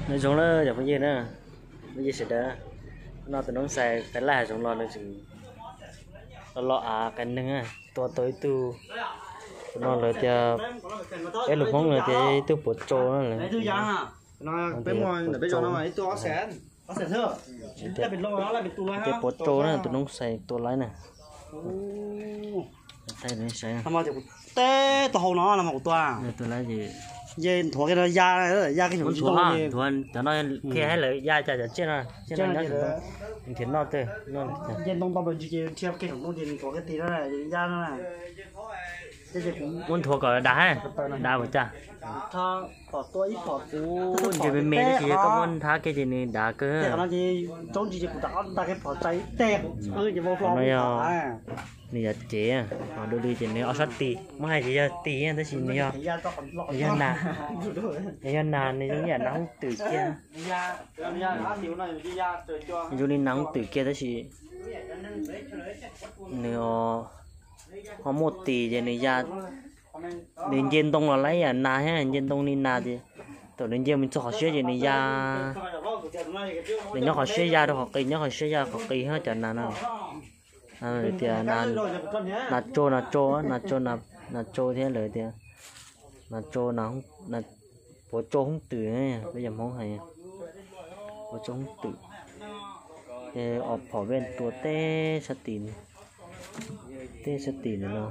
Nyob zoo na cov phooj ywg na, phooj ywg sawv daws, no tus noob xais tais laj hav zoov los nws tseem los los av qias neeg, tua tau ib tug, tus no lawv tias, peb lus Hmoob lawv tias ib tug puav tsau na lawm. Tias puav tsau na, tus noob xais tua laib na. Teb tau hau no los kuv tua. Tua laib ces nthuav kiag no ya, ya kiag nthuav, cov no qhia hais lawv ya cas cov tsiaj no, tsiaj no nyob nrhiav noj twg, nce ntoo tau plaws ntsis ces dhia kiag saum ntoo ces nws nthuav kiag tim no ya no. Muab nthuav kom dav, dav ua cas? Ntses me me tab sis yog koj muab nthab kiag ces nws dav kawg. Tsaub ntsis ces kuv rov qab nta kiag phom txais teg, no yog nws yog cev, ho dua li ces nws ob sab tis, muab hais ces yog tis tab sis nws yog, nws yog nas, nws yog nas, nws zoo li yam nas hooj twm kiag. Zoo li nas hooj twm kiag tab sis nws ho muaj tis ces nws ya, nws nce ntoo los laib yam nas thiab, nce ntoo li nas ces thaum nws nce mus txog qhov siab ces nws ya, nws nyob qhov siab ya rau qhov qis, nyob qhov siab ya qhov qis thiab cov nas no. Tias nas tsau, nas tsau, nas tsau, nas tsau thiab lawv tias nas tsau, puav tsau hooj twm, peb yog Hmoob hais puav tsau hooj twm. Os phom vej tua tej sab tim, tej sab tim no,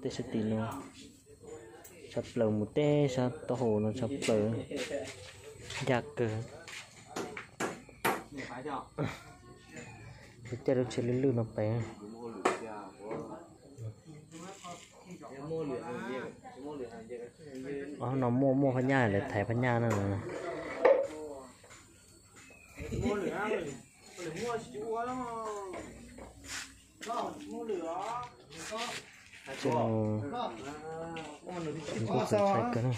tej sab tim no, tshaj plaws mus tej sab taub hau no tshaj plaws, ncaj kawg. Lub caij lub tsheb lwj lwj no pem. No muaj muaj phab nyaj, lawv thaiv phab nyaj no. Kuj txaus ntshai kawg na.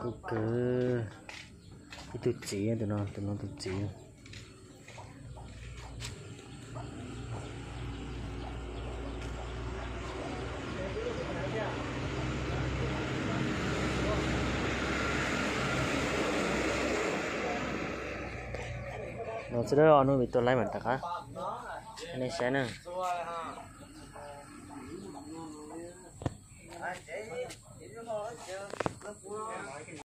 Kuj kawg. Ib tug txiv, tus no, tus no tus txiv. No xwb, ob hnub vim tua laib mam rov qab nej saib na.